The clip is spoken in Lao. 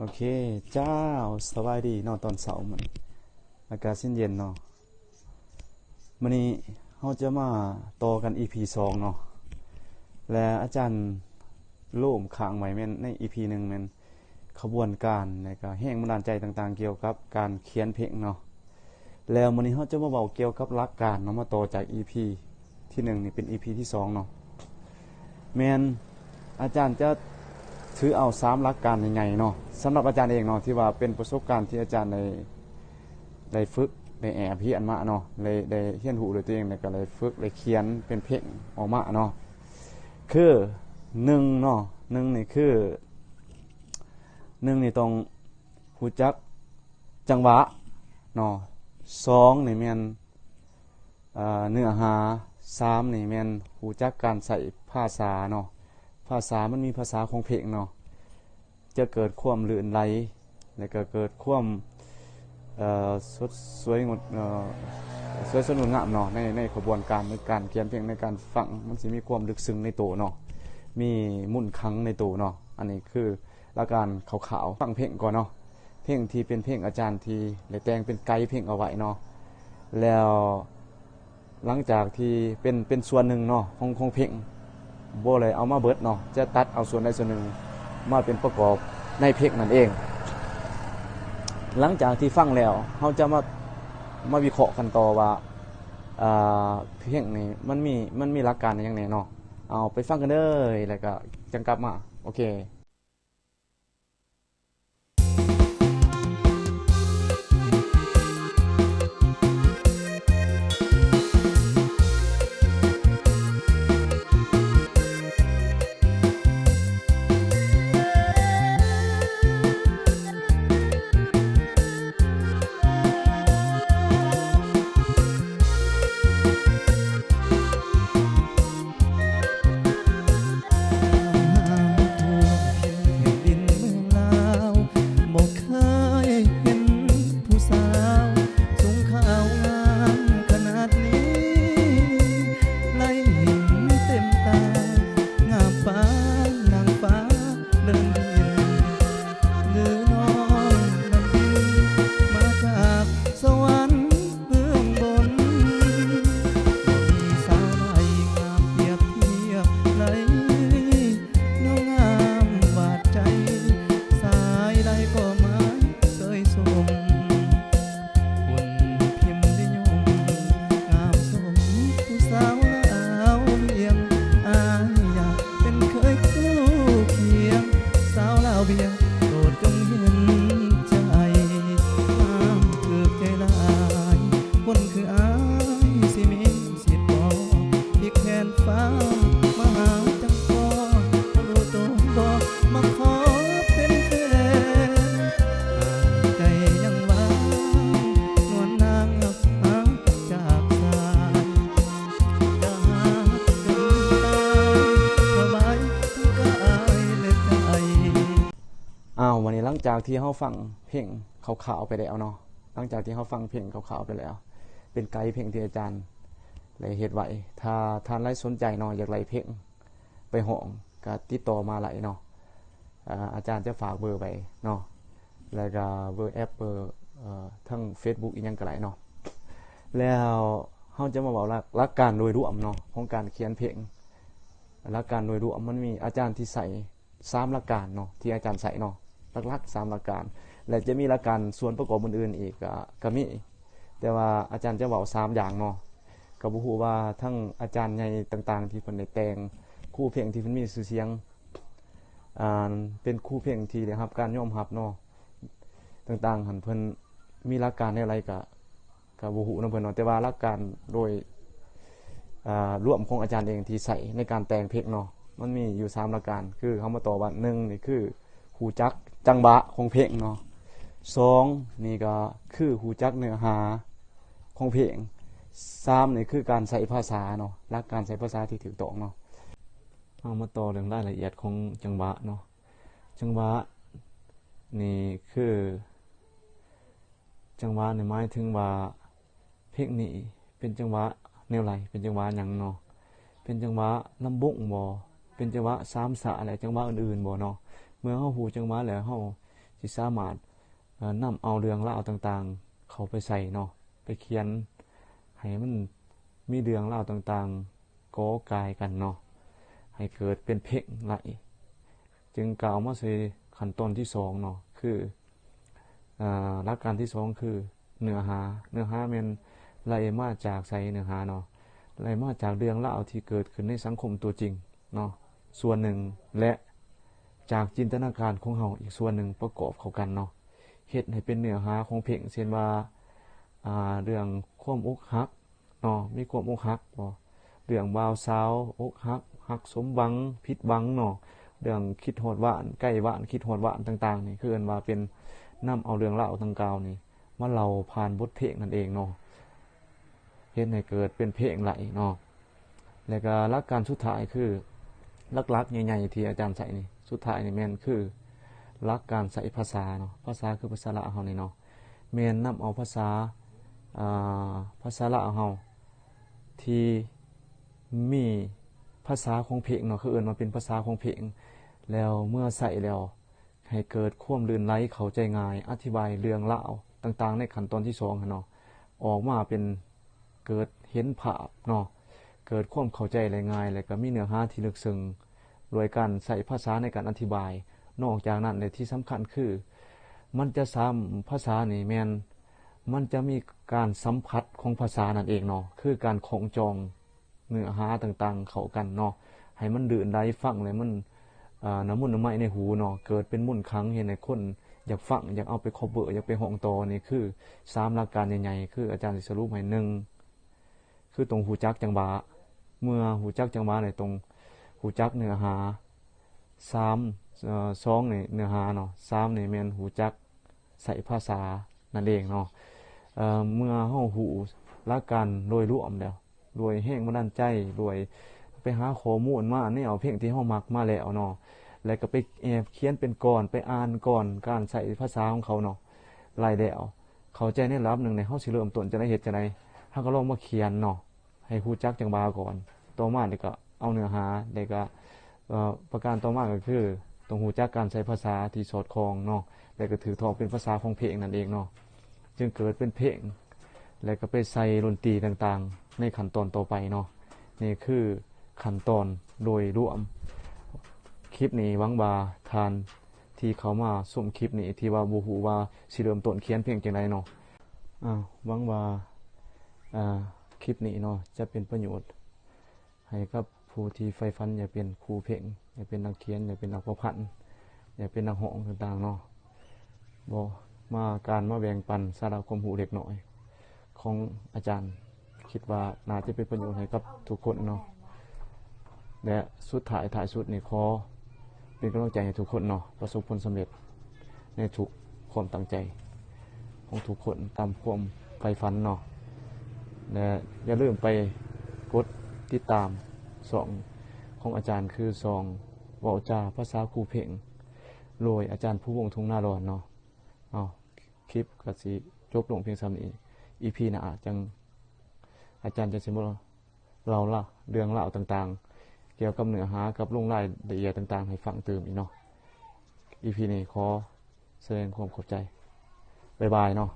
ໂອເຄ ເຈົ້າ ສະບາຍດີເນາະ ຕອນເຊົ້າມື້ນີ້ ອາກາດເຢັນໆເນາະ. ມື້ນີ້ເຮົາຈະມາຕໍ່ກັນອີພີສອງເນາະ ແລະ ອາຈານໂລມຄ້າງໄວ້ແມ່ນໃນອີພີໜຶ່ງ ແມ່ນຂະບວນການ ແລະ ກະແຮງບັນດານໃຈຕ່າງໆ ກ່ຽວກັບການຂຽນເພງເນາະ. ແລ້ວມື້ນີ້ເຮົາຈະມາເວົ້າກ່ຽວກັບຫຼັກການເນາະ ມາຕໍ່ຈາກອີພີທີໜຶ່ງນີ້ເປັນອີພີທີສອງເນາະ. ແມ່ນອາຈານຈະຖືເອົາສາມຫຼັກການໃຫຍ່ໆເນາະ ສຳລັບອາຈານເອງເນາະ ທີ່ວ່າເປັນປະສົບການທີ່ອາຈານໄດ້ ໄດ້ຝຶກ ໄດ້ແອບຮຽນມາເນາະ ໄດ້ ໄດ້ຮຽນຮູ້ດ້ວຍຕົວເອງ ແລ້ວກໍໄດ້ຝຶກ ໄດ້ຂຽນເປັນເພງອອກມາເນາະ. ຄືໜຶ່ງເນາະ ໜຶ່ງນີ້ຄື ໜຶ່ງນີ້ຕ້ອງຮູ້ຈັກຈັງຫວະເນາະ, ສອງນີ້ແມ່ນ ເອີ ເນື້ອຫາ, ສາມນີ້ແມ່ນຮູ້ຈັກການໃຊ້ພາສາເນາະ. ພາສາມັນມີພາສາຂອງເພງເນາະ ຈະເກີດຄວາມລື່ນໄຫຼ ແລ້ວກໍເກີດຄວາມ ເອີ ສົດສວຍງົດ ເອີ ສວຍສົດງົດງາມເນາະ ໃນ ໃນຂະບວນການໃນການຂຽນເພງ ໃນການຟັງ ມັນຊິມີຄວາມລຶກຊຶ້ງໃນໂຕເນາະ ມີມູນຄັງໃນໂຕເນາະ. ອັນນີ້ຄືຫຼັກການຄ່າວໆ ຟັງເພງກ່ອນເນາະ ເພງທີ່ເປັນເພງອາຈານທີ່ໄດ້ແຕ່ງເປັນໄກເພງເອົາໄວ້ເນາະ ແລ້ວ ຫຼັງຈາກທີ່ເປັນ ເປັນສ່ວນໜຶ່ງເນາະ ຂອງ ຂອງເພງ ບໍ່ໄດ້ເອົາມາເບິດເນາະ ຈະຕັດເອົາສ່ວນໃດສ່ວນໜຶ່ງມາເປັນປະກອບໃນເພງນັ້ນເອງ. ຫຼັງຈາກທີ່ຟັງແລ້ວ ເຮົາຈະມາ ມາວິເຄາະກັນຕໍ່ວ່າ ເອີ ເພງນີ້ມັນມີ ມັນມີຫຼັກການຫຍັງແດ່ເນາະ. ເອົາໄປຟັງກັນເດີ ແລ້ວກໍຈັ່ງກັບມາ. ໂອເຄ. ນ້ຳຖ້ວມແຜ່ນດິນເມືອງລາວ ບໍ່ເຄີຍເຫັນຜູ້ສາວ ສູງຂາວງາມຂະໜາດນີ້ ໄດ້ເຫັນເຕັມຕາ ງາມປານນາງຟ້າເດີນດິນ ຫຼືນ້ອງນັ້ນບິນມາຈາກສະຫວັນ ເບື້ອງບົນ ບໍ່ມີສາວໃດງາມປຽບທຽບໄດ້ ນ້ອງງາມບາດໃຈ ສາຍໃດກໍໝາຍເຊີຍຊົມ ບຸນພິມນິຍົມ ງາມສົມຜູ້ສາວລາວວຽງ ອ້າຍຢາກເປັນເຂີຍຄູ່ຄຽງ ສາວລາວວຽງ ໂປດຈົ່ງເຫັນໃຈ ງາມຖືກໃຈຫຼາຍ ຄົນຄືອ້າຍຊິມີສິດບໍ່ ພິກແຜ່ນຟ້າມາຫາຈັ່ງພໍ ຮູ້ຕົວບໍ່ ມາຂໍເປັນແຟນ ຫາກໃຈຍັງຫວັງ ນວນນາງຮັກຫາຈາກສາຍ ຈະຫາຈົນຕາຍ ຖວາຍທັງກາຍແລະໃຈ. ອ້າວ ວັນນີ້ຫຼັງຈາກທີ່ເຮົາຟັງເພງຄ່າວໆໄປແລ້ວເນາະ ຫຼັງຈາກທີ່ເຮົາຟັງເພງຄ່າວໆໄປແລ້ວ ເປັນໄກເພງທີ່ອາຈານໄດ້ເຮັດໄວ້ ຖ້າທ່ານໃດສົນໃຈເນາະ ຢາກໄດ້ເພງໄປຮ້ອງ ກໍຕິດຕໍ່ມາໄດ້ເນາະ ອາ ອາຈານຈະຝາກເບີໄວ້ເນາະ ແລ້ວກໍເບີແອັບ ເບີ ເອີ ທາງເຟສບຸກອີ່ຫຍັງກໍໄດ້ເນາະ. ແລ້ວເຮົາຈະມາເວົ້າຫຼັກ ຫຼັກການໂດຍລວມເນາະ ຂອງການຂຽນເພງ ຫຼັກການໂດຍລວມມັນມີອາຈານທີ່ໃຊ້ ສາມຫຼັກການເນາະ ທີ່ອາຈານໃຊ້ເນາະ ຫຼັກໆສາມຫຼັກການ ແລະ ຈະມີຫຼັກການສ່ວນປະກອບອື່ນໆອີກ ກະ ກະມີ ແຕ່ວ່າອາຈານຈະເວົ້າສາມຢ່າງເນາະ. ກະບໍ່ຮູ້ວ່າທັງອາຈານໃຫຍ່ຕ່າງໆທີ່ເພິ່ນໄດ້ແຕ່ງ ຄູເພງທີ່ເພິ່ນມີຊື່ສຽງ ອ່າ ເປັນຄູເພງທີ່ໄດ້ຮັບການຍອມຮັບເນາະ ຕ່າງໆຫັ້ນ ເພິ່ນມີຫຼັກການແນວໃດ ກະ ກະບໍ່ຮູ້ນຳເພິ່ນເນາະ ແຕ່ວ່າຫຼັກການໂດຍ ອ່າ ລວມຂອງອາຈານເອງທີ່ໃຊ້ໃນການແຕ່ງເພງເນາະ ມັນມີຢູ່ສາມຫຼັກການ ຄືເຮົາມາຕໍ່ວ່າ ໜຶ່ງນີ້ຄືຮູ້ຈັກຈັງຫວະຂອງເພງເນາະ, ສອງນີ້ກໍຄືຮູ້ຈັກເນື້ອຫາຂອງເພງ, ສາມນີ້ຄືການໃຊ້ພາສາເນາະ ຫຼັກການໃຊ້ພາສາທີ່ຖືກຕ້ອງເນາະ. ເຮົາມາຕໍ່ເລື່ອງລາຍລະອຽດຂອງຈັງຫວະເນາະ, ຈັງຫວະນີ້ຄື ຈັງຫວະນີ້ໝາຍເຖິງວ່າເພງນີ້ເປັນຈັງຫວະແນວໃດ ເປັນຈັງຫວະຫຍັງເນາະ, ເປັນຈັງຫວະລຳວົງບໍ່ ເປັນຈັງຫວະສາມສາ ແລະ ຈັງຫວະອື່ນໆບໍ່ເນາະ. ເມື່ອເຮົາຮູ້ຈັງຫວະແລ້ວ ເຮົາ ຊິສາມາດ ເອີ ນຳເອົາເລື່ອງລາວຕ່າງໆເຂົ້າໄປໃສ່ເນາະ ໄປຂຽນໃຫ້ມັນມີເລື່ອງລາວຕ່າງໆກໍ່ກາຍກັນເນາະ ໃຫ້ເກີດເປັນເພງໄດ້ ຈຶ່ງກ້າວມາໃສ່ຂັ້ນຕອນທີສອງເນາະ ຄື ເອີ ຫຼັກການທີສອງຄືເນື້ອຫາ. ເນື້ອຫາແມ່ນໄລ່ມາຈາກໃສ? ເນື້ອຫາເນາະ ໄລ່ມາຈາກເລື່ອງລາວທີ່ເກີດຂຶ້ນໃນສັງຄົມຕົວຈິງເນາະ ສ່ວນໜຶ່ງ ແລະ ຈາກຈິນຕະນາການຂອງເຮົາອີກສ່ວນໜຶ່ງ ປະກອບເຂົ້າກັນເນາະ ເຮັດໃຫ້ເປັນເນື້ອຫາຂອງເພງ ເຊັ່ນວ່າ ອາ ເລື່ອງຄວາມອົກຫັກເນາະ ມີຄວາມອົກຫັກບໍ່? ເລື່ອງບ່າວສາວອົກຫັກ ຮັກສົມຫວັງ ຜິດຫວັງເນາະ ເລື່ອງຄິດຮອດຫວານ ໃກ້ຫວານ ຄິດຮອດຫວານຕ່າງໆນີ້ ຄືເອີ້ນວ່າເປັນ ນຳເອົາເລື່ອງລາວດັ່ງກ່າວນີ້ມາເລົ່າຜ່ານບົດເພງນັ້ນເອງເນາະ ເຮັດໃຫ້ເກີດເປັນເພງໄດ້ເນາະ. ແລ້ວກໍຫຼັກການສຸດທ້າຍຄື ຫຼັກໆໃຫຍ່ໆທີ່ອາຈານໃຊ້ນີ້ ສຸດທ້າຍນີ້ແມ່ນຄືຫຼັກການໃຊ້ພາສາເນາະ ພາສາຄືພາສາລາວເຮົານີ້ເນາະ ແມ່ນນຳເອົາພາສາ ອາ ພາສາລາວເຮົາທີ່ມີພາສາຂອງເພງເນາະ ຄືເອີ້ນວ່າເປັນພາສາຂອງເພງ ແລ້ວເມື່ອໃຊ້ແລ້ວ ໃຫ້ເກີດຄວາມລື່ນໄຫຼ ເຂົ້າໃຈງ່າຍ ອະທິບາຍເລື່ອງລາວຕ່າງໆໃນຂັ້ນຕອນທີສອງຫັ້ນເນາະ ອອກມາເປັນ ເກີດເຫັນພາບເນາະ ເກີດຄວາມເຂົ້າໃຈໄດ້ງ່າຍ ແລະ ກໍມີເນື້ອຫາທີ່ເລິກເຊິ່ງ ດ້ວຍການໃຊ້ພາສາໃນການອະທິບາຍ. ນອກຈາກນັ້ນແລ້ວ ທີ່ສຳຄັນຄື ມັນຈະສາມ ພາສານີ້ແມ່ນ ມັນຈະມີການສຳຜັດຂອງພາສານັ້ນເອງເນາະ ຄືການຂ້ອງຈອງ ເນື້ອຫາຕ່າງໆເຂົ້າກັນເນາະ ໃຫ້ມັນລື່ນໄຫຼ ຟັງແລ້ວມັນ ອາ ນະມຸນນະໄມໃນຫູເນາະ ເກີດເປັນມົນຄັງ ເຮັດໃຫ້ຄົນຢາກຟັງ ຢາກເອົາໄປ cover ຢາກໄປຮ້ອງຕໍ່. ນີ້ຄືສາມຫຼັກການໃຫຍ່ໆ ຄືອາຈານຊິສະຫຼຸບໃຫ້ ໜຶ່ງ ຄືຕ້ອງຮູ້ຈັກຈັງຫວະ ເມື່ອຮູ້ຈັກຈັງຫວະແລ້ວຕ້ອງຮູ້ຈັກເນື້ອຫາ ສາມ ເອີ ສອງນີ້ເນື້ອຫາເນາະ ສາມນີ້ແມ່ນຮູ້ຈັກ ໃຊ້ພາສານັ້ນເອງເນາະ ເອີ ເມື່ອເຮົາຮູ້ຫຼັກການໂດຍລວມແລ້ວ ດ້ວຍແຮງບັນດານໃຈ ດ້ວຍໄປຫາຂໍ້ມູນມາ ແນວເພງທີ່ເຮົາມັກມາແລ້ວເນາະ ແລ້ວກໍໄປແອບຂຽນເປັນກ່ອນ ໄປອ່ານກ່ອນ ການໃຊ້ພາສາຂອງເຂົາເນາະ ໄລ່ແລ້ວ ເຂົ້າໃຈໃນລະດັບໜຶ່ງແລ້ວ ເຮົາຊິເລີ່ມຕົ້ນຈັ່ງໃດ ເຮັດຈັ່ງໃດ ເຮົາກໍລອງມາຂຽນເນາະ ໃຫ້ຮູ້ຈັກຈັງຫວະກ່ອນ ຕໍ່ມານີ້ກໍເອົາເນື້ອຫາ ແລ້ວກໍ ເອີ ປະການຕໍ່ມາກໍຄື ຕ້ອງຮູ້ຈັກການໃຊ້ພາສາທີ່ສອດຄ່ອງເນາະ ແລ້ວກໍຖືກຕ້ອງເປັນພາສາຂອງເພງນັ້ນເອງເນາະ ຈຶ່ງເກີດເປັນເພງ ແລ້ວກໍໄປໃສ່ດົນຕີຕ່າງໆໃນຂັ້ນຕອນຕໍ່ໄປເນາະ. ນີ້ຄືຂັ້ນຕອນໂດຍລວມ. ຄລິບນີ້ຫວັງວ່າທ່ານທີ່ເຂົ້າມາຊົມຄລິບນີ້ ທີ່ວ່າບໍ່ຮູ້ວ່າຊິເລີ່ມຕົ້ນຂຽນເພງຈັ່ງໃດເນາະ ອາ ຫວັງວ່າ ອາ ຄລິບນີ້ເນາະ ຈະເປັນປະໂຫຍດ ໃຫ້ກັບຜູ້ທີ່ໃຝ່ຝັນຢາກເປັນຄູເພງ ຢາກເປັນນັກຂຽນ ຢາກເປັນນັກປະພັນ ຢາກເປັນນັກຮ້ອງຕ່າງໆເນາະ ບໍ່ ມາ ການມາແບ່ງປັນສາລະຄວາມຮູ້ເລັກນ້ອຍຂອງອາຈານ ຄິດວ່າໜ້າຈະເປັນປະໂຫຍດໃຫ້ກັບທຸກຄົນເນາະ ແລະ ສຸດທ້າຍ ທ້າຍສຸດນີ້ ຂໍເປັນກຳລັງໃຈໃຫ້ທຸກຄົນເນາະ ປະສົບຜົນສຳເລັດໃນທຸກຄວາມຕັ້ງໃຈຂອງທຸກຄົນ ຕາມຄວາມໃຝ່ຝັນເນາະ ແລະ ຢ່າລືມໄປກົດຕິດຕາມຊ່ອງຂອງອາຈານ ຄືຊ່ອງເວົ້າຈາພາສາຄູເພງ ໂດຍອາຈານພູວົງ ທົ່ງນາດອນເນາະ. ເອົາ ຄລິບກໍຊິຈົບລົງພຽງສ່ຳນີ້ ອີພີໜ້າຈັ່ງ ອາຈານຈັ່ງຊິມາເລົ່າລາວ ເລື່ອງລາວຕ່າງໆ ກ່ຽວກັບເນື້ອຫາ ກັບລົງລາຍລະອຽດຕ່າງໆໃຫ້ຟັງຕື່ມອີກເນາະ. ອີພີນີ້ຂໍສະແດງຄວາມຂອບໃຈ ບາຍບາຍເນາະ.